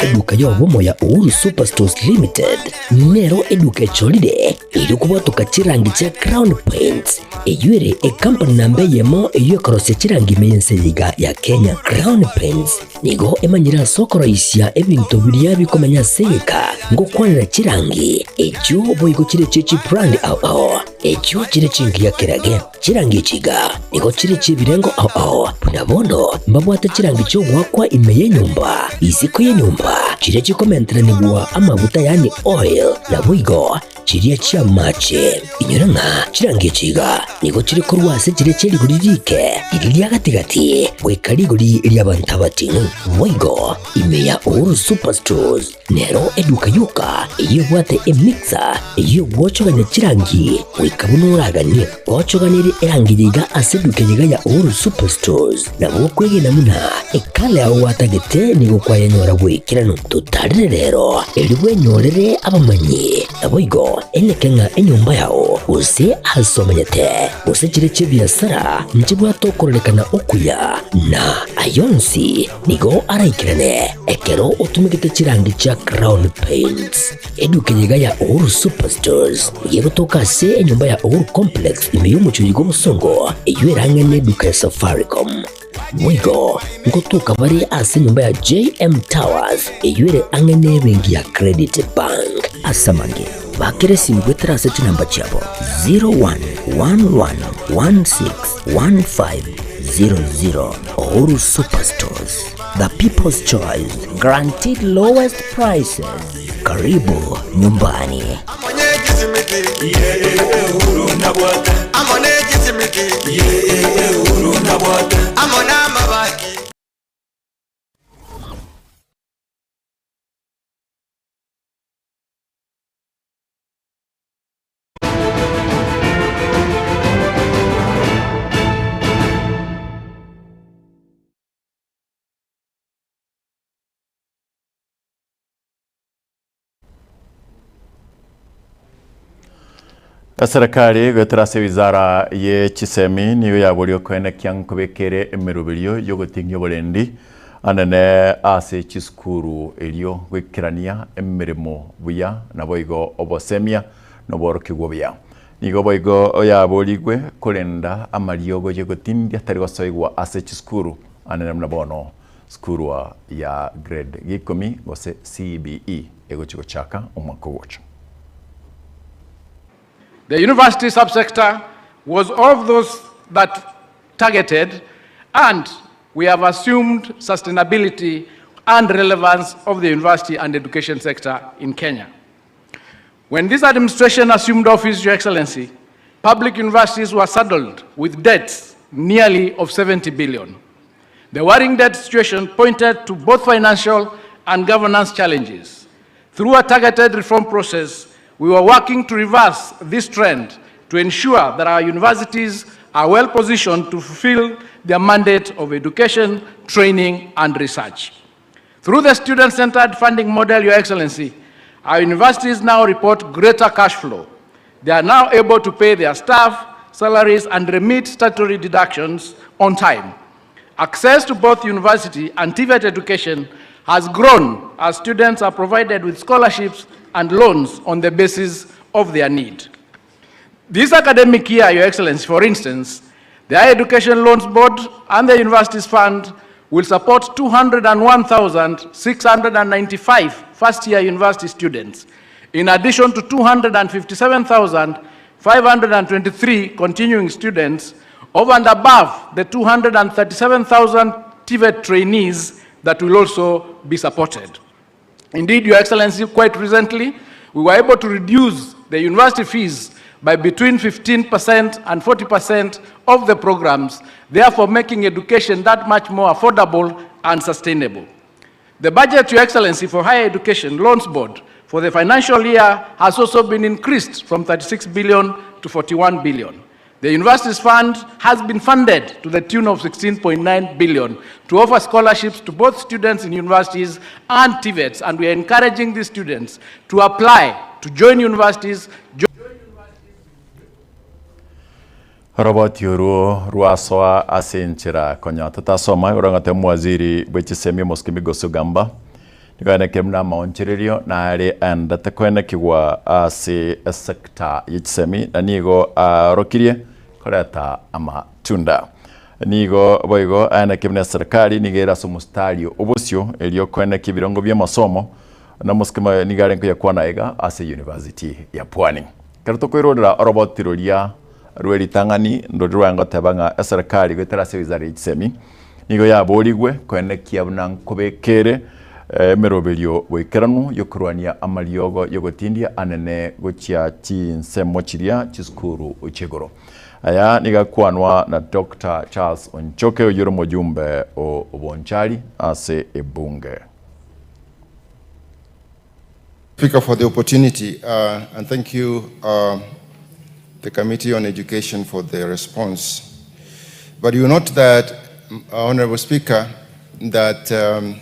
Eduka y'obomo ya Uhuru Superstores Limited nero eduka echorire erio kobwatoka chirangi chia Crown Paints eyio ere ekampani namba eyemo eyio ekorosia chirangi ime y'ense eye iga ya Kenya. Crown Paints nigo emanyire ase okoroisia ebinto biria bikomenya ase egeka ngokwanera chirangi echio boigo chire chie chibrand ao ao echio chire chingiya kerage. Chirangi echi iga nigo chire chi'ebirengo ao ao, buna bono mbabwate chirangi chi'ogoakwa ime y'enyomba, isiko y'enyomba, chiria chikomenteranigwa amaguta yaani oil, naboigo chiria chi'amache. Inyora ng'a chirangi echi iga nigo chire korwa ase chiria chie rigori riike, riria ria gati-gati, goika rigori ri'abanto abating'u. Boigo ime ya Uhuru Superstores Nero eduka yoka eyio ebwate emixer eyio egwochogania chirangi goika buna oraganie. Gwochoganirie erangi eye iga ase eduka eye iga ya Uhuru Superstores, nabo okwegena buna ekala yao gwatagete nigo kwayenyora bw'ekeranu. Totarire rero erio bwenyorere abamanyi, naboigo eneke ng'a enyomba yao gose ase omenyete gose chire chi'ebiasara nchibwate okororekana okuya na ayonsi Nigo araikerane ekero otumegete chirangi chia Crown Paints. Eduka eye iga ya Uhuru Superstores nigo egotoka ase enyomba ya Uhuru Complex ime y'omochie oyo bw'obosongo eyio erang'e neduka ya Safaricom. Boigo ngotoka bare ase enyomba ya JM Towers eyio ere ang'e nebenki ya Credit Bank. Ase amange, bakera esimi goetera ase chinamba chiabo 0111161500. Uhuru Superstores, the people's choice, guaranteed lowest prices. Karibu nyumbani. Eserekari goetera ase wizara ye chisemi nigo yaboria okoenekia nkobekere emeroberio yogoting'ia oborendi anene ase chisukuru erio goikerania emeremo buya naboigo obosemia noborokigwa obuya. Nigo boigo oyaborigwe korenda amariogo y'egotindia tari gosoigwa ase chisukuru anene buna bono sukuru ya grade g'ikomi gose CBE egochia gochaka omwaka ogocha. The university subsector was of those that targeted and we have assumed sustainability and relevance of the university and education sector in Kenya. When this administration assumed office, Your Excellency, public universities were saddled with debts nearly of 70 billion. The worrying debt situation pointed to both financial and governance challenges. Through a targeted reform process, we were working to reverse this trend to ensure that our universities are well positioned to fulfill their mandate of education, training, and research. Through the student-centered funding model, Your Excellency, our universities now report greater cash flow. They are now able to pay their staff salaries and remit statutory deductions on time. Access to both university and TVET education has grown as students are provided with scholarships and loans on the basis of their need. This academic year, Your Excellency, for instance, the Higher Education Loans Board and the Universities Fund will support 201,695 first-year university students, in addition to 257,523 continuing students, over and above the 237,000 TVET trainees that will also be supported. Indeed, Your Excellency, quite recently, we were able to reduce the university fees by between 15% and 40% of the programs, therefore making education that much more affordable and sustainable. The budget, Your Excellency, for Higher Education Loans Board for the financial year has also been increased from 36 billion to 41 billion. The Universities Fund has been funded to the tune of 16.9 billion to offer scholarships to both students in universities and TVETs, and we are encouraging these students to apply to join universities. Oroboti orwo rwasoa ase enchera konya totasoma igoro ng'a temwaziri bwe chisemi omosike Migos Ogamba nigo aenekire buna amaonchererio nare aendete koenekigwa ase esector ye chisemi na nigo aorokirie koreta amatunda. Nigo boigo aenekire buna eserekari nigo ere ase omostari obosio erio koenekia ebirongo bi'amasomo na omosike nigo arenge koyakwana iga ase university ya Pwani. Ekero tokoirorera oroboti roria rwe ritang'ani ndori rwaye ngoteba ng'a eserekari goetera ase wizara ye chisemi nigo yaborigwe koenekia buna nkobeka ere emeroberio boikeranu yokorwania amariogo yogotindia anene gochia chinsemo chiria chisukuru chia igoro. Aya nigo akwanwa na Doctor Charles Onchoke oyio ore omojumbe o Bonchari ase ebunge. Speaker, for the opportunity, uh, and thank you, uh, the Committee on Education, for the response. But you note that, uh, Honorable Speaker, that um,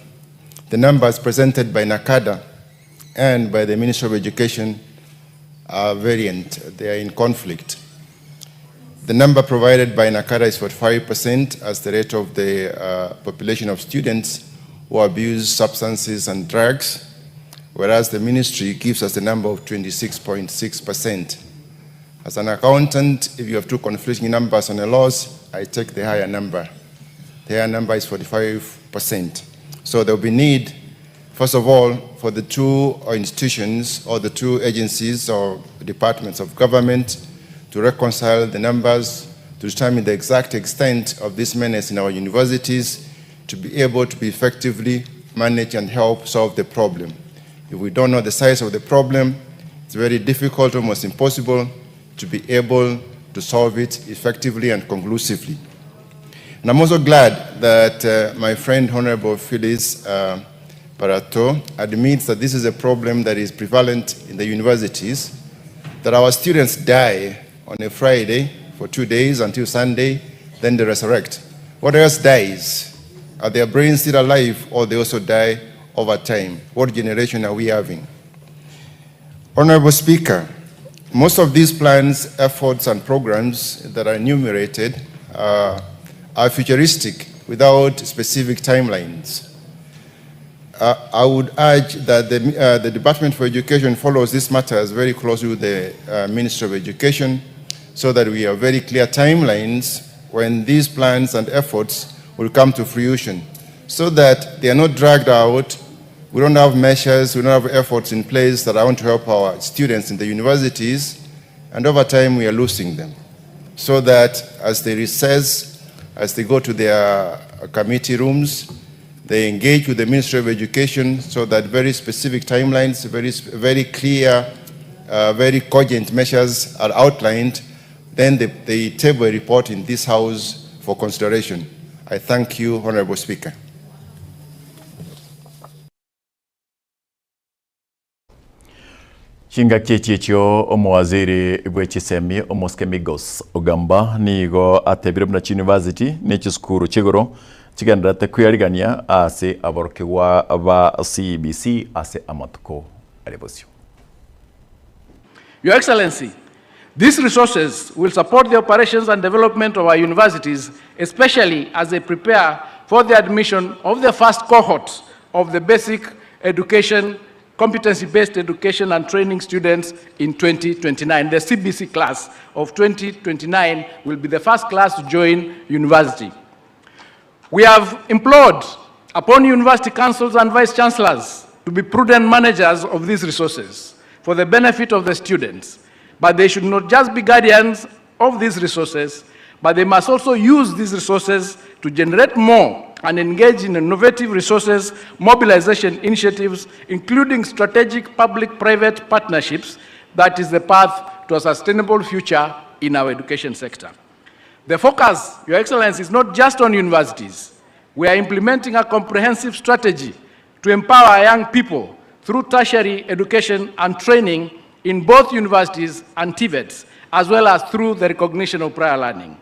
the numbers presented by NACADA and by the Ministry of Education are variant, they are in conflict. The number provided by NACADA is 45% as the rate of the uh, population of students who abuse substances and drugs, whereas the ministry gives us the number of 26.6%. As an accountant, if you have two conflicting numbers on a loss, I take the higher number. The higher number is 45%. So there will be need, first of all, for the two institutions or the two agencies or departments of government to reconcile the numbers, to determine the exact extent of this menace in our universities, to be able to be effectively manage and help solve the problem. If we don't know the size of the problem, it's very difficult, almost impossible, to be able to solve it effectively and conclusively. And I'm also glad that uh, my friend, Honorable Phyllis uh, Parato, admits that this is a problem that is prevalent in the universities, that our students die on a Friday for two days until Sunday, then they resurrect. What else dies? Are their brains still alive or they also die over time? What generation are we having? Honorable Speaker, most of these plans, efforts, and programs that are enumerated uh, are futuristic without specific timelines. Uh, I would urge that the, uh, the Department for Education follows these matters very closely with the uh, Ministry of Education so that we have very clear timelines when these plans and efforts will come to fruition so that they are not dragged out. We don't have measures, we don't have efforts in place that are going to help our students in the universities, and over time we are losing them. So that as they recess, as they go to their committee rooms, they engage with the Ministry of Education so that very specific timelines, very, very clear, uh, very cogent measures are outlined. Then they, they table a report in this House for consideration. I thank you, Honorable Speaker. Chingaki echi echio omowaziri bwe chisemi Omosike Migos Ogamba nigo atebire buna chiuniversity ne chisukuru chia igoro chigendererete kweyarigania ase aborokigwa ba CBC ase amatuko are bosio. Your Excellency, these resources will support the operations and development of our universities, especially as they prepare for the admission of the first cohort of the basic education, competency-based education and training students in 2029. The CBC class of 2029 will be the first class to join university. We have implored upon university councils and vice chancellors to be prudent managers of these resources for the benefit of the students. But they should not just be guardians of these resources, but they must also use these resources to generate more and engage in innovative resources mobilization initiatives, including strategic public-private partnerships. That is the path to a sustainable future in our education sector. The focus, Your Excellency, is not just on universities. We are implementing a comprehensive strategy to empower young people through tertiary education and training in both universities and TVETs, as well as through the recognition of prior learning.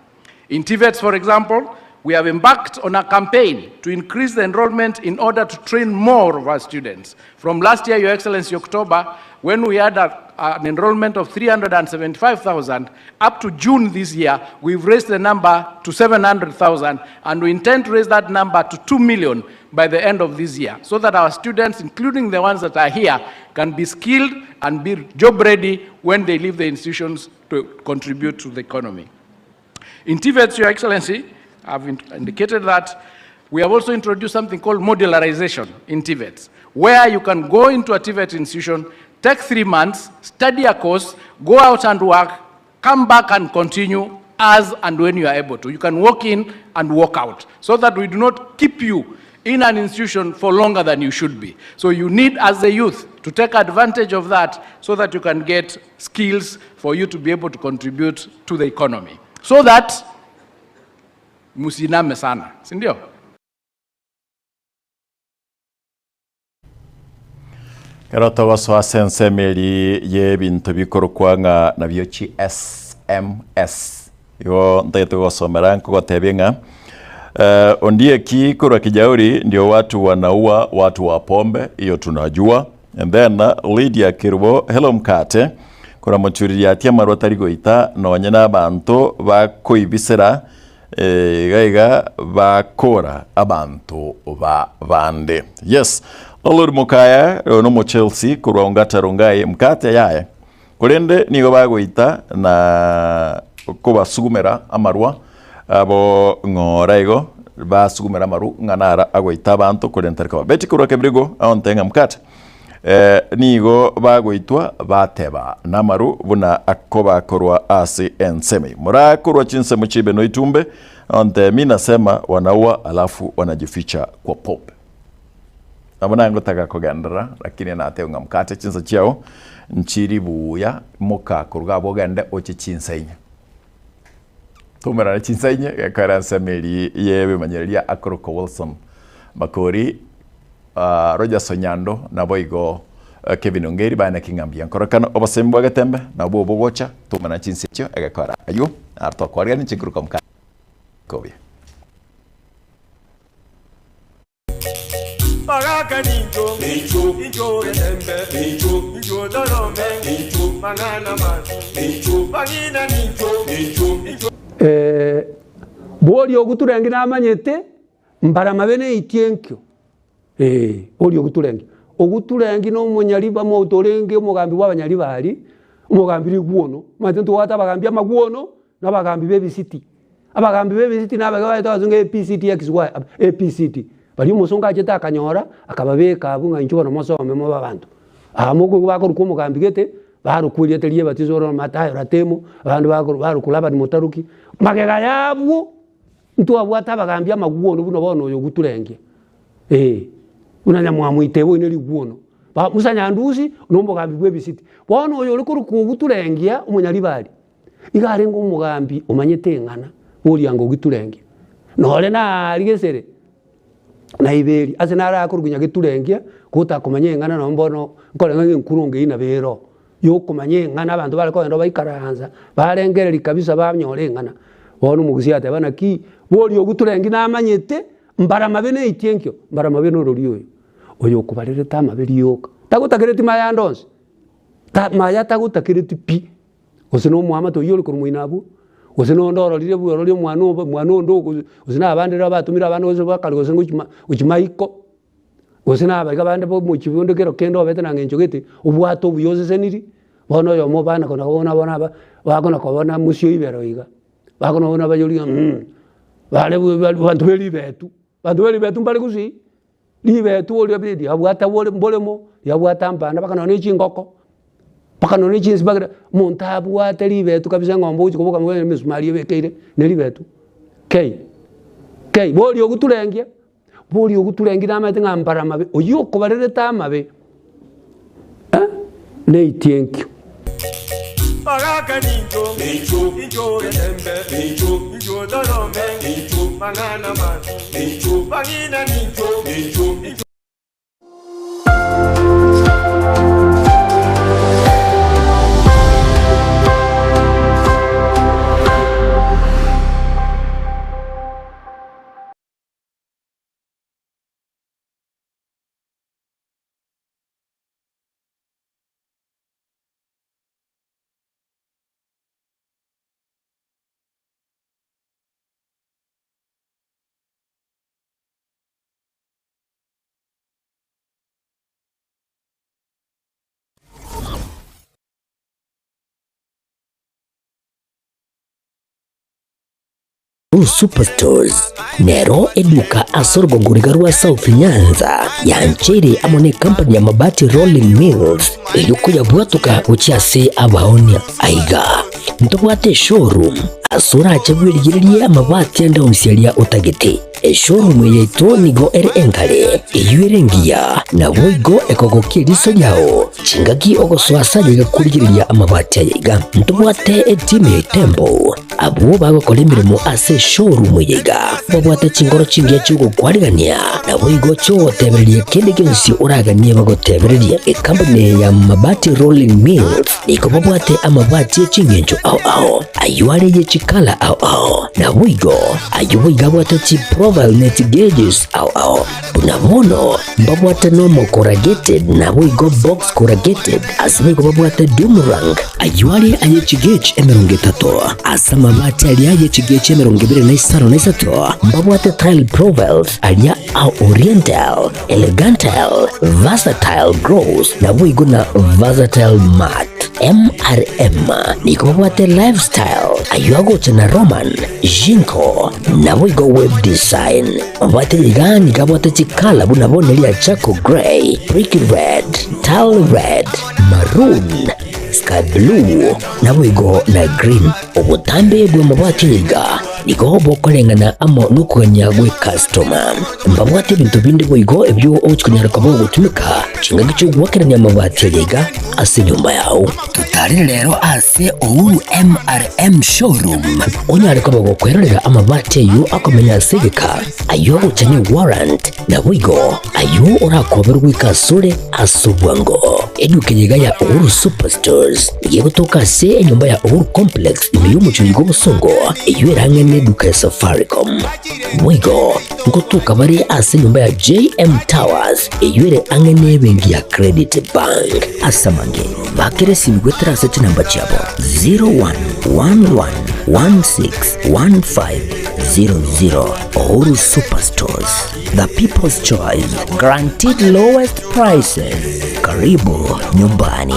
In TVETs, for example, we have embarked on a campaign to increase the enrollment in order to train more of our students. From last year, Your Excellency, October, when we had an enrollment of 375,000, up to June this year, we've raised the number to 700,000, and we intend to raise that number to 2 million by the end of this year, so that our students, including the ones that are here, can be skilled and be job ready when they leave the institutions to contribute to the economy. In TVETs, Your Excellency, I've indicated that we have also introduced something called modularization in TVETs, where you can go into a TVET institution, take 3 months, study a course, go out and work, come back and continue as and when you are able to. You can walk in and walk out, so that we do not keep you in an institution for longer than you should be. So you need, as a youth, to take advantage of that so that you can get skills for you to be able to contribute to the economy. So that musiname sana, si ndio? Ekero togosoa ase ensemo eria y'ebinto bikorokwa ng'a nabio chi SMS, igo ntagete gogosomera nkogotebie ng'a Ondieki korwa Kijauri ndio watu wanaua watu wa pombe, hiyo tunajua. And then Lydia Kerubo, hello mkate, korwa mochuriria atia amarwa tari goita nonye na abanto bakoibisera iga iga bakora abanto ba bande. Yes, Lord Mokaya oyo nomo Chelsea korwa Ongata Rongai mkate yaye. Korende nigo bagoita na kobasugumera amarwa abo ng'ora igo basugumera amaru ng'a nara agoita abanto korende tari koba. Betty korwa Kebirigo aonte ng'a mkate nigo bagoitwa bateba namaru buna akobakorwa ase ensemo. Morakorwa chinsemo chibe noitumbe aonte mi nasema wanaua alafu wanajificha kwa pombe. Nabo nangotaka kogenderera, lakini natebe ng'a mkate chinsa chiao nchiri buya, moka koruga abwo ogende oche chinsa inye. Toumerane chinsa inye, gekogera ensemo eria y'ebimanyereria akorokwa Wilson Makori, Rogers Onyando, naboigo Kevin Ongeri baane ki ng'a mbuya nkorokana obosemi bwa getembe nabwo obogocha, toumerane chinsa echio egekora aywo, naro tokwarigania inche nkoruka mokare kobuya. Bagaka nincho, incho getembe, incho torome, mang'ana mabi, bang'ina nincho, incho. Boria ogoturengia namanyete, mbara mabe neitie enkio. Ee, boria ogoturengia. Ogoturengia na omonyariba omonto orenge omogambi bw'abanyaribari, omogambi rigwono. Omanyete ntobwate abagambi amagwono, na abagambi b'ebisiti. Abagambi b'ebisiti nabake baete abasongo APCTXY, APCT. Baria omosongo achete akanyora, akababeka abwo ng'a inchuo bono mosome mobe abanto. Aa mokoigwa bakorokwa omogambi gete, barokwa erieta ria ebatiso oro Mathayo Ratemo, abande bakoro barokwa Laban Motaruki. Magega yabwo, ntwabwate abagambi amagwono buna bono oyo oguturengia, eh, buna Nyamwamu oine rigwono. Ba Musa Nyandusi, na omogambi bw'ebisiti. Bono oyo ore korokwa oguturengia, omonyaribari. Iga arenge omogambi omanyete eng'ana bw'oriango giturengia, nore naria gesere na iberi ase naro akorokwa nyageturengia, gotakomanya eng'ana nonye bono nkoreng'a ng'a enkurunga eyio nabo ere oo, yokomanya eng'ana abanto bare kogenda baikaransa, barengereria kabisa banyora eng'ana. Bono omogusii ateba naki, boria oguturengi namanyete, mbara amabe neitie enkio, mbara amabe norori oyo, oyo okobarerete amabe rioka, tagotakereti mayande onsi, ta maya tagotakereti pi. Gose nomoamate oyio ore korwa moino abwo, gose nonde ororire buna ororire omwana obo omwana onde ogo gose na abande riria batomire abana gose bakare gose ngochi ma gochi maiko, gose na abaiga bande ba omochie bonde kero kende obete na ng'encho gete, obwate obuya oseseniri, bono oyomo obana kona kobona bono aba bakona kobona mosio ibero iga, bakona kobona bayori ng'a mh, bare abanto be ribetu, abanto be ribetu mbare gusii, Ribetu oria bi riabwate bore mboremo, riabwate ambana mpaka nonya ne chingoko, mpaka nonya ne chinsibagera, omonto abwate ribetu kabisa eng'ombe ogochi koboka mono emesumari ebekeire ne ribetu kei, kei. Boria ogoturengia, boria ogoturengia namanyete ng'a mbare amabe, oywo okobarerete amabe eh, neitie enkio. Bagaka nincho, incho getembe, incho torome, mang'ana mabi, bang'ina nincho, incho. Uhuru Superstores nero eduka ase orogongo riga rwa South Nyanza yancheire amo ne company ya Mabati Rolling Mills eyio koyabwatoka gochia ase abaonia. Aiga ntobwate eshowroom ase orache bwerigererie amabati ande onsi aria otagete. Eshowroom eye yaito nigo ere enkare, eyio ere engiya, naboigo ekogokia eriso riao chingaki ogosoa ase aye iga korigereria amabati aya iga. Ntobwate etimu ya Itembo, abwo bagokora emeremo ase eshowroom eye iga, babwate chingoro chingiya chi'ogokwarigania, naboigo chi'ogotebereria kende gionsi oraganie bagotebererie. Ekampuni eye ya Mabati Rolling Mills nigo babwate amabati e ching'encho ao ao, ayio are ye chikala ao ao, naboigo Ayio boigo abwate chiprofile ne chigeges ao ao. Buna bono mbabwate normal corrugated naboigo box corrugated ase boigo babwate doom rank. Ayio are aye chigauge 30 ase amabati aria aye chigauge 23 mbabwate tile profiles aria a oriental, elegantile, versatile gross naboigo na versatile matte. MRM nigo babwate lifestyle ayio agocha na Roman, Jinko, naboigo web design. Babwate iga nigo abwate chikala buna bono eria charcoal grey, brick red, tile red, maroon, sky blue, naboigo na green. Obotambe bw'amabati aya iga nigo bokoreng'ana amo nokogania gw'ekastoma. Mbabwate ebinto binde boigo ebio ogochia konyara koba ogotumeka chingaki chi'ogoakerania amabati aya iga ase enyomba yao. Totarire rero ase Uhuru MRM Showroom onyare koba gokwerorera amabati ayio akomenya ase egeka, ayio agocha ne warrant, naboigo ayio orakoberwe goika asore ase obwango. Eduka eye iga ya Uhuru Superstores nigo egotoka ase enyomba ya Uhuru Complex ime y'omochie oiga obosongo, eyio ere ang'e neduka ya Safaricom. Boigo ngotoka bare ase enyomba ya JM Towers eyio ere ang'e nebenki ya Credit Bank. Ase amange, bakera esimi goetera ase chinamba chiabo 0111161500. Uhuru Superstores, the people's choice, guaranteed lowest prices. Karibu nyumbani.